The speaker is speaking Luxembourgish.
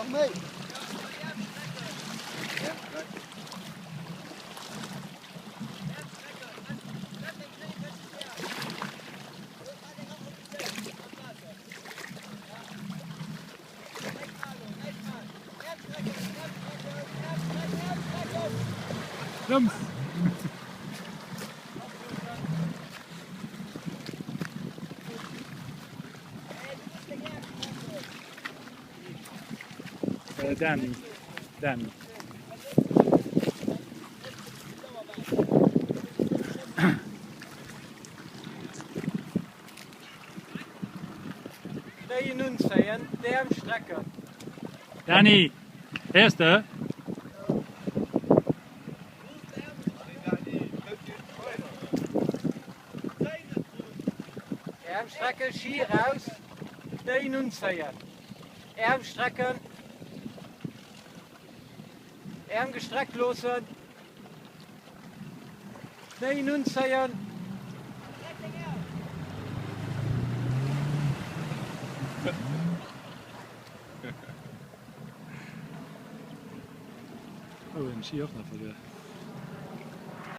Nach méi! Brems! Äh, Dani. Dani. Knéien unzéien, d'Äerm strecken. Dani, héiers de? Äerm strecken, Ski raus, Knéien unzéien, Äerm strecken, Äerm gestreckt loossen. Knéien unzéien. Oh, en Ski och nach verluer.